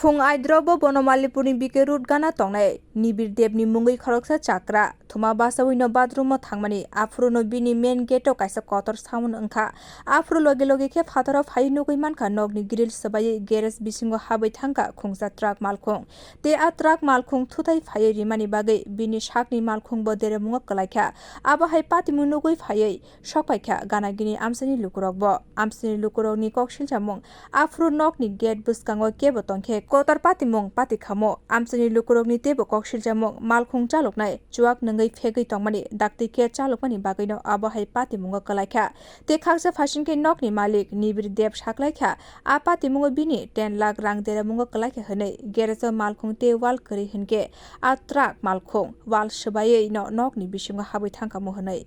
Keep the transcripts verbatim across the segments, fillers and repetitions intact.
Phung aidrobo Bonomalipurni B K Road gana tongnai Nibir Debni mungwi khoroksa chakra thuma bachawi no bathroom o thangmani, aphuru no bini main gate o kaisa kotor sound wngkha. Aphuru logi logi khe phataro phaiwi nugwi mankha nokni grill swbaiwi garage bisingo habwi thangkha khungsa truck malkhung. Tei a truck malkhung thuthai phaiwi rimani bagwi bini sakni malkhung bo deremungo kwlaikha. Abo hai patimung nugwi phaiwi sokpaikha gana gini amchaini lukurokbo. Amchaini lukurokni kok silchamung, aphuru nokni gate bwskango kebo tongkhe kotor patimung patikhamo. Amchaini lukurokni teibo kok silchamung, malkhung chaloknai chuak nwngwi phegwi tongmani, daktwi khe chalokmani bagwino abo hai patimungo kwlaikha. Tei khaksa phasing khe nokni malik Nibir Deb saklaikha, a patimungo bini ten lakh rang deremungo kwlaikha hwnwi garage o malkhung tei wall kwrwi hwnkhe a truck malkhung wall swbaiwi no nokni bisingo habwi thangkamo hwnwi.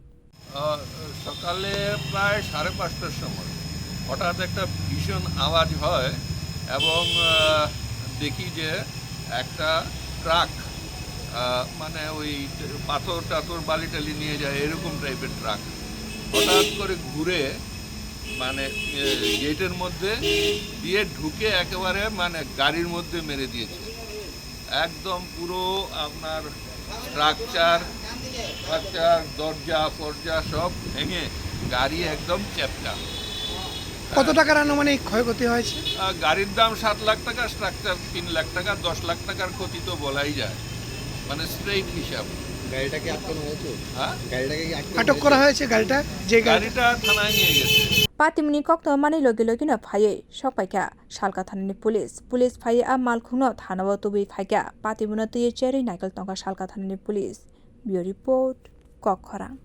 আহ, সকালে প্রায় সাড়ে পাঁচটার সময় হঠাৎ একটা ভীষণ আওয়াজ হয় এবং, আহ, দেখি যে একটা ট্রাক, আহ, মানে ওই পাথর টাথর বালি টালি নিয়ে যায় এরকম টাইপের ট্রাক হঠাৎ করে ঘুরে মানে, এ, গেটের মধ্যে দিয়ে ঢুকে একেবারে মানে গাড়ির মধ্যে মেরে দিয়েছে। একদম পুরো আপনার স্ট্রাকচার, স্ট্রাকচার, দরজা ফরজা সব ভেঙে গাড়ি একদম চ্যাপ্টা। কত টাকার আনুমানিক ক্ষয়ক্ষতি হয়েছে? আহ, গাড়ির দাম সাত লাখ টাকা, স্ট্রাকচার তিন লাখ টাকা, দশ লাখ টাকার ক্ষতি তো বলাই যায়, মানে স্ট্রেইট হিসাব। গাড়িটাকে আটকানো হয়েছে? হ্যাঁ? গাড়িটাকে কি আটকানো আটক হয়েছে? করা হয়েছে গাড়িটা? যে গাড়ি গাড়িটা থানায় নিয়ে গেছে। Patimungni kokno manwi logi logino phaiwi sokpaikha Salka thanani police. Police phaiwi a malkhungno thanao tubui phaikha. Patimungno twiwi cherwi naikol tongkha Salka thanani police. Bureau report, Kokkhorang.